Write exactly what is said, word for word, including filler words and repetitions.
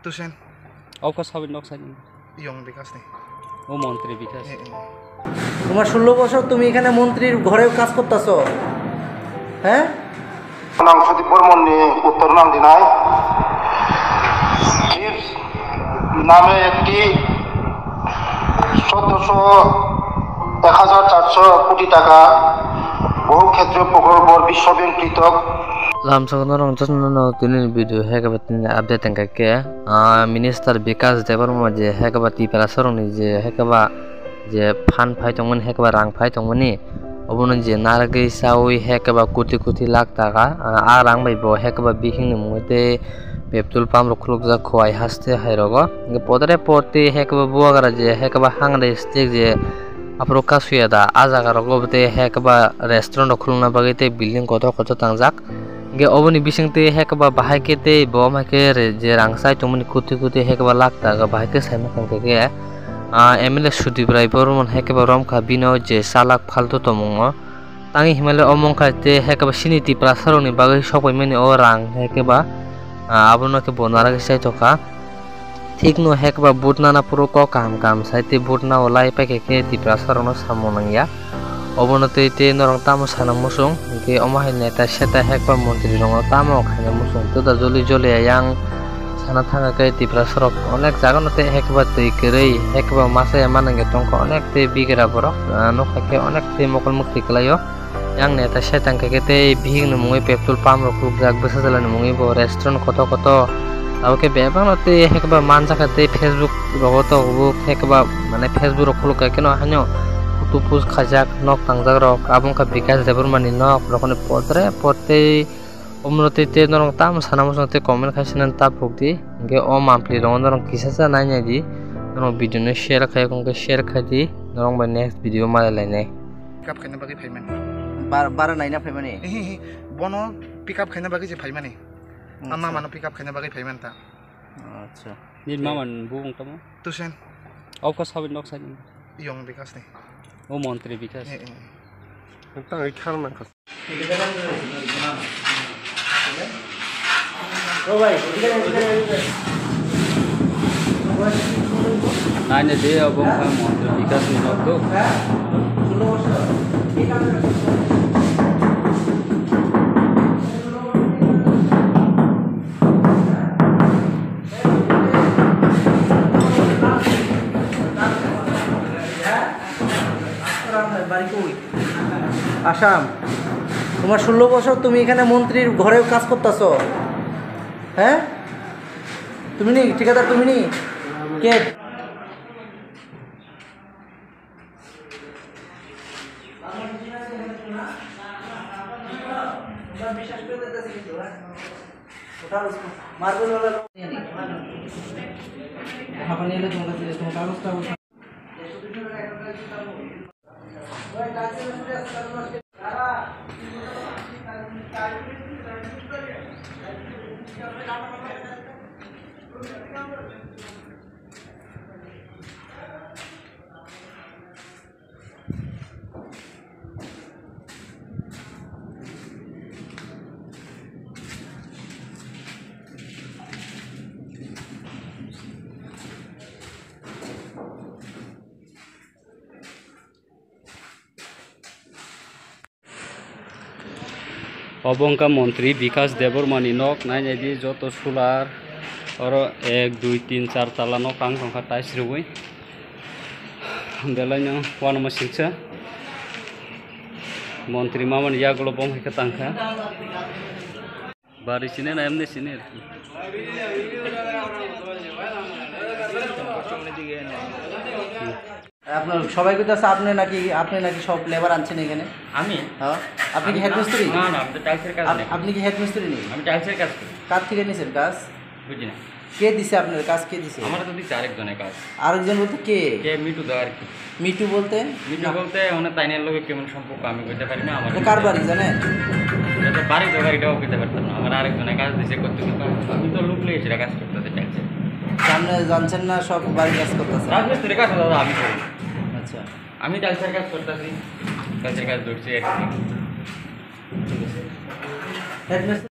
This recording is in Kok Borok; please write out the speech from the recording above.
Tusen. Oka sabin nok sajin. Yong Bikas ni. ও মন্ত্রী বিকাশ। তোমার ষোলো বছর তুমি এখানে মন্ত্রীর ঘরে কাজ করতেছো, হ্যাঁ? Nang Sudip Bormon ni uttor nang dinai. Chips name ekti চোদ্দশো, এক হাজার চারশো কোটি টাকা বহু ক্ষেত্রীয় প্রকল্পর বিশ্বব্যাংক কৃতক. Lamsok norok jotono no tini video hekeba tini update wngkha khe, ah, minister Bikas Debbarma je hekeba Tiprasa rokni je hekeba je phan phai tongmani, hekeba rang phai tongmani, obono je narwgwi chawi hekeba kuti kuti lakh taka, ah, a rang bai bo hekeba bihikni mungwi tei petrol pump rok khulukjak Khowai haste hai rogo. Hwnkhe podre pod tei hekeba bubagra je hekeba hangrwi stick je aphuru kasuya da, a jaga rogo bo tei hekeba restaurant rok khulukna bagwi tei building kotor kotor tangjak. Hwnkhe oboni bising tei hekeba bahai khe tei bo wngkha khe re-, je rang chai tongmani kuti kuti hekeba lakh taka bahai khe saimano hwnkhe khe, ah, M L A Sudip Rai Bormon hekeba romkha bino je chalak phaltu tongmungo. Tangwi hinmale omo wngkha tei hekeba chini Tiprasa rokni bagwi sokpaimani o rang hekeba, ah, abono khe bo narwgwi chaithokha. Thikno hekeba vote nana phuru kok kaham kaham sai tei vote nao lai paikha khe Tiprasa rokno samung nangya. Obono tei tei norok tamo sana muchung, hinkhe omo hai neta seta hekeba montri rokno tamo khaina muchung, twda joli joli yang sana thangkha khe Tiprasa rok onek jagano tei hekeba twi kwrwi, hekeba masa ya manangya tongkha onek tei bigra borok, ah, nukha khe onek tei mokol muktwi kwlaio. Yang neta seta hwnkha khe tei bihikni mungwi petrol pump rok khulukjak, bwsa jalani mungwi bo restaurant kotor kotor. Abo khe bebakno tei hekeba manjakha tei Facebook rogo tongo bo hekeba mane Facebook rok khulukha kheno haino photo post khaijak nok tangjak rok. Abo wngkha Bikas Debbarmani nok rokni podre pod tei omorok tei tei norok tamo sana muchung tei comment khai sinani ta phukdi. Hwnkhe o mampli rokno norok kisa sa nai nai di. Norok video no share khai wngkhe share khai di. Norok bai next video malai lainai. Pick up khaina bagwi phaimani. Bar-, bara naina phaimani? Bono pick up khaina bagwi se phaimani. Acha. Ama mano pick up khaina bagwi phaimani ta. Acha. Nini mama ni bumung tamo? Tusen. Oka sabin nok sajin. Yong Bikas ni. O montri Bikas. Eh, eh. Tang i khar nang kha. Naina de obo wngkha montri Bikas ni nok do. Assam, তোমার ষোলো বছর তুমি এখানে মন্ত্রীর ঘরে কাজ করতেছো, হ্যাঁ? তুমি নি ঠিকাদার, তুমি নি কে? Obo wngkha montri Bikas Debbarma ni nok, nai nai di joto solar, oro ek, dui, tin, char tala nok tang tongkha tiles rwui. Belai no uanama singsa. Montri mama ni yagulo bom hai khe tangkha. Bari sine na emni sine ar ki. আপনার সবাই কইতাছে আপনি নাকি, আপনি নাকি সব লেবার আনছেন এখানে? আমি? হ্যাঁ। আপনি কি আমি হেড মিস্ত্রি? না, না, আমি তো টাইলসের কাজ আপ-, নেই। আপনি কি হেড মিস্ত্রি নেই? আমি টাইলসের কাজ করি। কার থেকে নিছেন কাজ? বুঝি না। কে দিছে আপনার কাজ? কে দিছে? আমার তো দিছে আরেকজনের কাজ। আরেকজন বলতে কে? কে মিঠু দা আর কি। মিঠু বলতে? মিঠু না। বলতে মানে তাইনের লগে কেমন সম্পর্ক আমি কইতে পারি না, আমার এটা কার বাড়ি জানেন? এটা তো বাড়ি জায়গা, এটাও কইতে পারতাম না। আমার আরেকজনের কাজ দিছে করতে করতে। আমি তো লোক নিয়ে সেটা কাজ করতে চাইছি। সামনে জানছেন না সব বাড়ি কাজ করতেছে? রাজমিস্ত্রির কাজ দাদা আমি করি। আচ্ছা। আমি টাইলসের কাজ করতেছি। টাইলসের কাজ ধরছি আর কি। ঠিক আছে। হেডমিস্ত্রি